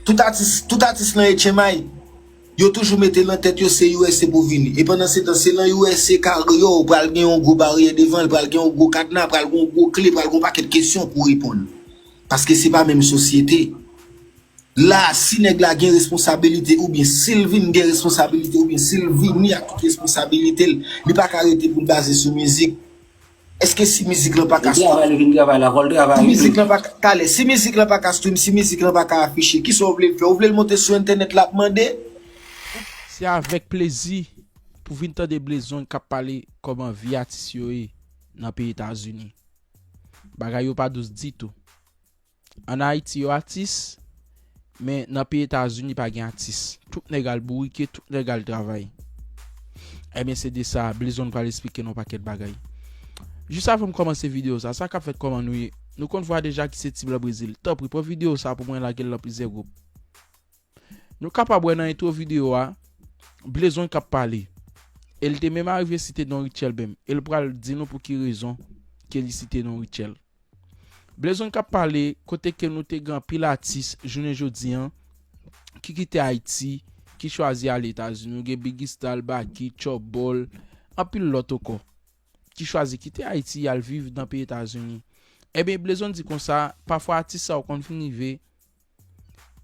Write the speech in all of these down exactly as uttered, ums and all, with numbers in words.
Tout atis, tout atis lan H M I, yo toujou mete nan tèt yo se U S A pou vini. E pandan se tan, se nan U S A carrière pral gen yon gwo baryè devan l, pral gen yon gwo kadna, pral gen yon gwo kle, pral gen yon pakèt kesyon pou reponn. Paske se pa menm sosyete. La, si nèg la gen responsabilite, oubyen si l vin gen responsabilite, oubyen si l vini ak tout responsabilite l, li pa ka rete pou l baze sou mizik. Èske si mizik lan pa ka stream, si mizik lan pa ka, talè, si mizik lan pa ka stream, si mizik lan pa ka afiche, kisa w vle l fè? Ou vle l monte sou entènèt la ap mande? Se avèk plezi pou vin tande Blezon k ap pale kòman vi atis yo ye nan peyi Etazini. Bagay yo pa dous ditou. Ann Ayiti yo atis, men nan peyi Etazini pa gen atis. Tout nèg al bourike, tout nèg al travay. Ebyen se de sa Blezon pral esplike nou pakèt bagay. Jis avan m kòmanse videyo sa, sa k ap fèt, kòman nou ye? Nou konn vwa deja ki se Ti Blan Brezil. Tanpri pran videyo sa pou mwen, lage l nan plizyè gwoup. Nou kapab wè nan entwo videyo a, Blezon k ap pale. E l te menm arive site non Rutshelle menm. E l pral di nou pou ki rezon ke li site non Rutshelle. Blezon k ap pale kote ke nou te gen anpil atis jounen jodi an ki kite Ayiti, ki chwazi ale Etazini. Nou gen Biggy Stalls, Baky, Chòbòl, anpil lòt ankò ki chwazi kite Ayiti al viv nan peyi Etazini. Ebyen, Blezon di konsa, pafwa atis sa yo konn fin rive,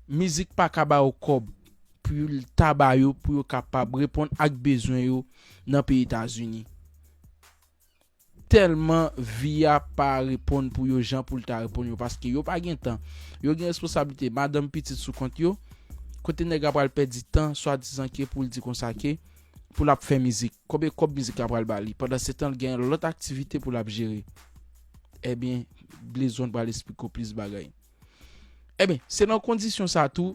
mizik pa ka ba yo kòb pou l ta ba yo, pou yo kapab reponn ak bezwen yo nan peyi Etazini. Tèlman vi a pa reponn pou yo jan pou l ta reponn yo, paske yo pa gen tan. Yo gen responsablite, madanm, pitit sou kont yo. Kote nèg la pral pèdi tan, swadizan ke pou l di konsa ke pou l ap fè mizik? Konbyen kòb mizik la pral ba li? Pandan se tan, l gen lòt aktivite pou l ap jere. Ebyen, Blezon pral esplike w plis bagay. Ebyen, se nan kondisyon sa tou,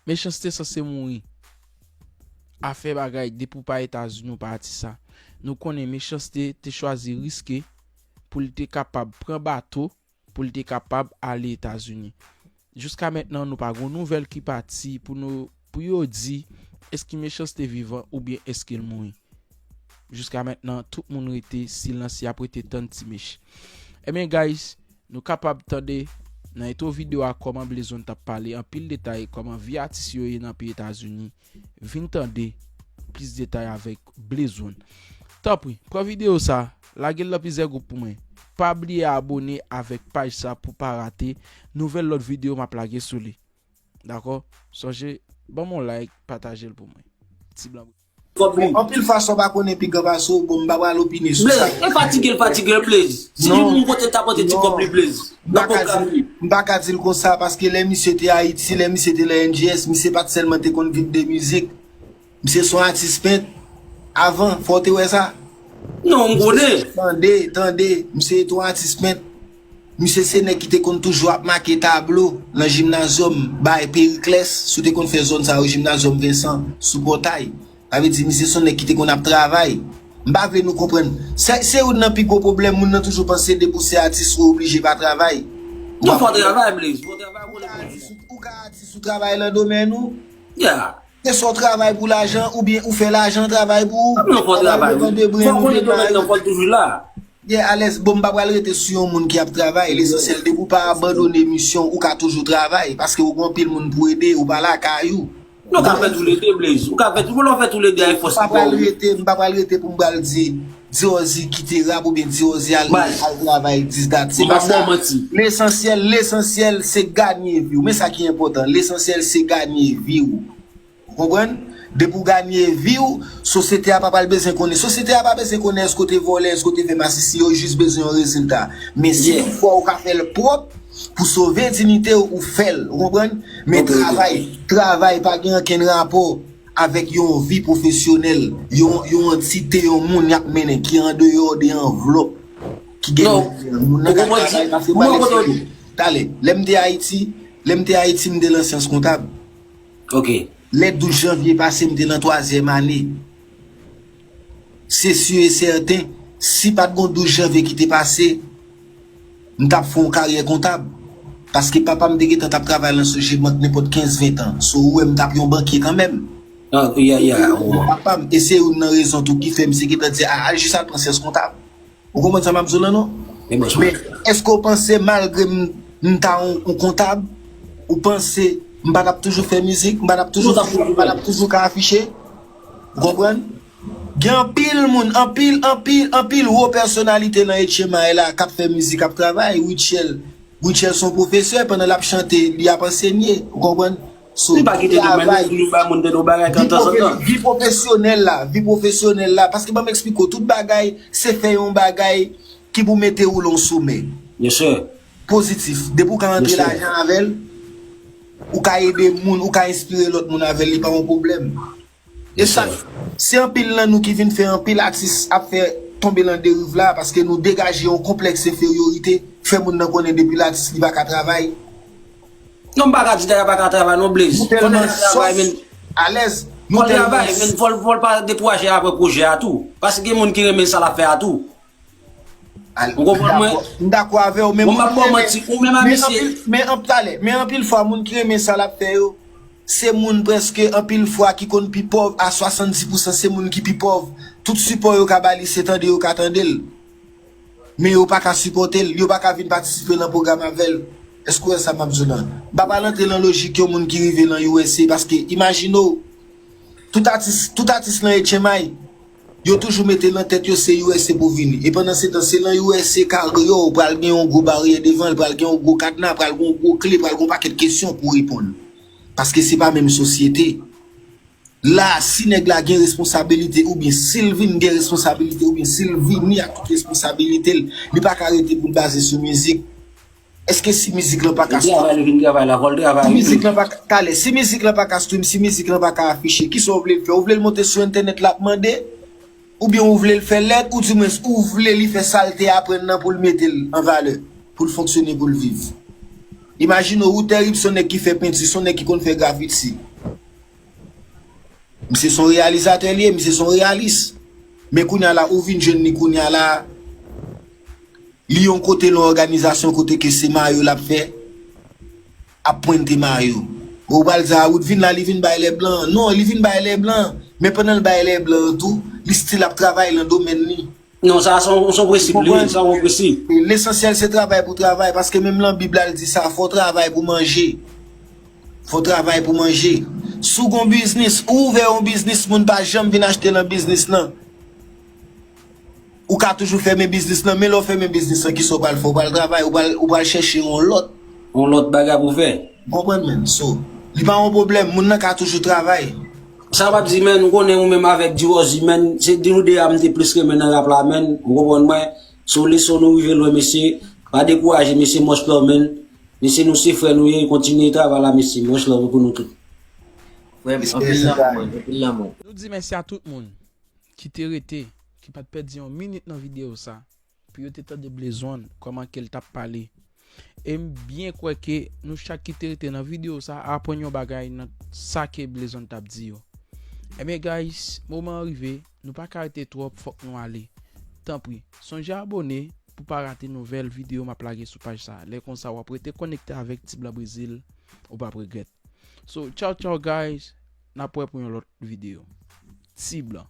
Mechanste sanse mouri. Afè bagay, depi w pa Etazini, w pa atis sa. Nou konnen Mechanste te chwazi riske pou l te kapab pran bato, pou l te kapab ale Etazini. Jiska mentnan, nou pa gen nouvèl ki pati pou nou, pou yo di èske Mechanste vivan oubyen èske l mouri. Jiska mentnan, tout moun rete silans, y ap rete tann Ti Mech. Ebyen, guys, nou kapab tande nan entwo videyo a kòman Blezon t ap pale anpil detay kòman vi atis yo ye nan peyi Etazini. Vin tande plis detay avèk Blezon. Tanpri, pran videyo sa, lage l nan plizyè gwoup pou mwen. Pa bliye abòne avèk paj sa pou pa rate nouvèl lòt videyo m ap lage sou li. Dakò? Sonje, ban m yon like, pataje l pou mwen. Ti Blan. Bon, anpil fwa sa w pa konnen pi gran pase w, bon, m pa pral opine sou sa. Blaze, e fatige l, fatige l, Blaze. Si li moun kote l ta pote ti kòb li, Blaze. M pa ka di l, m pa ka di l konsa, paske lè misye te Ayiti, lè misye te nan N G S, misye pa t sèlman te konn viv de mizik. Misye se yon atis pent. Avan, fò w te wè sa. Non, m konnen. Tande, tande, misye te yon atis pent. Misye se nèg ki te konn toujou ap make tablo nan jimnazyòm bay Periclès, si w te konn fè zòn sa yo, jimnazyòm Vensan, sou Pòtay. Sa vle di misye se yon nèg ki te konn ap travay. M pa vle nou konprann. Se, se youn nan pi gwo pwoblèm, moun nan toujou panse depi w se atis ou oblije pa travay. Non, fò w travay, Blaze, fò w travay pou w rekonèt. Ou ka atis, ou ka atis, ou travay nan domèn ou. Yeah. Se swa w travay pou lajan oubyen ou fè lajan travay pou ou. Non, fò w travay wi. Fò w konnen domèn nan, fò l toujou la. Yeah, alèz, bon, m pa pral rete sou yon moun ki ap travay. Lesansyèl, depi w pa abandone misyon w, ou ka toujou travay. Paske ou gen anpil moun pou ede, ou pa lakay ou. Non, ou ka fè toulede, Blaze. Ou ka fè, ou lè w fè toulede a, e fòs ki fè w. M pa pral rete, m pa pral rete pou m pral di, Diòzi kite rap oubyen Diòzi al, al travay, this, that. Se pa sa. Lesansyèl, lesansyèl, se ganye vi w. Men sa ki enpòtan. Lesansyèl, se ganye vi w. Ou konprann? Depi w ganye vi w, sosyete a pa pral bezwen konnen. Sosyete a pa bezwen konnen èske w te vòlè, èske w te fè masisi, yo jis bezwen yon rezilta. Men si toutfwa ou ka fè l pwòp pou sove diyite w, ou fè l. Ou konprann? Men travay, travay pa gen ankenn rapò avèk yon vi pwofesyonèl, yon, yon antite, yon moun y ap mennen ki andeyò de anvlòp ki gen. Non, moun nan ka travay paske w pa gen sou li. Talè, lè m te Ayiti, lè m te Ayiti, m te nan syans kontab. Ok. Lè douz janvye pase, m te nan twazyèm ane. Se si e sèten, si pa t gen douz janvye ki te pase, m t ap fè yon karyè kontab. Paske papa m te gentan t ap travay nan Sogebank nenpòt kenz, ven tan. So, ou wè m t ap yon bankye kanmenm. Ah, yeah, yeah. Papa m, e se youn nan rezon tou ki fè m se gentan di, a, al jis al pran syans kontab. Ou konprann sa m ap di w lan non? Men, èske w panse malgre m, m ta yon, yon kontab, Ou panse m pa t ap toujou fè mizik, m pa t ap toujou, m pa t ap toujou ka afiche? Ou konprann? Gen anpil moun, anpil, anpil, anpil wo pèsonalite nan H M I la k ap fè mizik, ap travay. Rutshelle, Rutshelle se yon pwofesè, pandan l ap chante, li ap ansenye. Ou konprann? So, li pa kite travay, toujou bay moun de yon bagay tanzantan. Vi pwofesyonèl la, vi pwofesyonèl la, paske ban m eksplike w, tout bagay, se fè yon bagay ki pou mete ou lan somè. Yes, sir. Pozitif. Depi ou ka antre lajan avè l, ou ka ede moun, ou ka enspire lòt moun avè l, li pa yon pwoblèm. E sa, se anpil nan nou ki vin fè anpil atis ap fè tonbe lan deriv la, paske nou degaje yon konplèks enferyorite, fè moun nan konnen depi l atis li pa ka travay. Non, m pa ka di nèg la pa ka travay non, Blaze. Fò nèg la travay, men. Alèz. Fò l travay, men fò l, fò l pa dekouraje apre pwojè a tou. Paske gen moun ki renmen sa l ap fè a tou. Ou konprann mwen? M dakò avè w, men mwen, m ap ba w manti, ou menm a misye. Men anpil, men anpil, talè, men anpil fwa, moun ki renmen sa l ap fè yo, se moun prèske anpil fwa ki konn pi pòv, a swasanndis pousan se moun ki pi pòv. Tout sipò yo ka ba li, se tande yo ka tande l. Men yo pa ka sipòte l, yo pa ka vin patisipe lan pwogram avè l. Èske w wè sa m ap di w lan? M pa pral antre lan lojik yon moun ki rive lan U S A, paske imajine w, tout atis, tout atis lan H M I, yo toujou mete lan tèt yo se U S A pou vini. E pandan se tan, se lan U S A karyè w pral gen yon gwo baryè devan l, pral gen yon gwo kadna, pral gen yon gwo kle, pral gen yon pakèt kesyon pou reponn. Paske se pa menm sosyete. La, si nèg la gen responsabilite, oubyen si l vin gen responsabilite, oubyen si l vini ak tout responsabilite l, li pa ka rete pou l baze sou mizik. Èske si mizik lan pa ka stream, si mizik lan pa ka, talè, si mizik lan pa ka stream, si mizik lan pa ka afiche, kisa w vle l fè? Ou vle l monte sou entènèt la ap mande? Oubyen ou vle l fè lèd, oudimwens ou vle li fè sa l te aprann nan pou l mete l an valè, pou l fonksyone, pou l viv? Imajine w, Router Hip se yon nèg ki fè penti, se yon nèg ki konn fè grafiti. Misye se yon reyalizatè li ye, misye se yon reyalis. Men kounye a la, ou vin jwenn li kounye a la, li yon kote, yon òganizasyon kote ke se mayo l ap fè, ap pwente mayo. Ou pral di a, Woodvine la, li vin bay lè blan. Non, li vin bay lè blan. Men pandan l bay lè blan an tou, li still ap travay lan domèn li. Non, sa se yon, se yon prensip li, sa se yon prensip. Lesansyèl se travay pou travay, paske menm lan Bib la, l di sa, fò w travay pou manje. Fò w travay pou manje. Si w gon biznis, ou ouvè yon biznis, moun pa janm vin achte lan biznis lan. Ou ka toujou fèmen biznis lan, men lè w fèmen biznis lan, kisa w pral fè? Ou pral travay, ou pral, ou pral chèche yon lòt. Yon lòt bagay pou fè. Ou konprann, menn? So, li pa yon pwoblèm, moun nan ka toujou travay. Sa w ap di, menn, ou konnen ou menm avèk Diwozi, menn, se di nou de a m te plis renmen nan rap la, menn, ou konprann mwen? So, leson nou rive lwen, mesye, pa dekouraje, mesye, much love, menn. Mesye, nou se frè nou ye, kontinye travay la, mesye, much love pou nou tout. Frè m, anpil lanmou, mwen, anpil lanmou. Nou di mèsi a tout moun ki te rete, ki pa t pèdi yon minit nan videyo sa, pou yo te tande Blaze One, kòman ke l t ap pale. E m byen kwè ke nou chak ki te rete nan videyo sa aprann yon bagay nan sa ke Blaze One t ap di yo. Ebyen, guys, moman an rive, nou pa ka rete twòp, fòk nou ale. Tanpri, sonje abòne pou pa rate nouvèl videyo m ap lage sou paj sa. Lè konsa, w ap rete konekte avèk Ti Blan Brezil, ou p ap regrèt. So, tchaw, tchaw, guys. N ap wè pou yon lòt videyo. Ti Blan.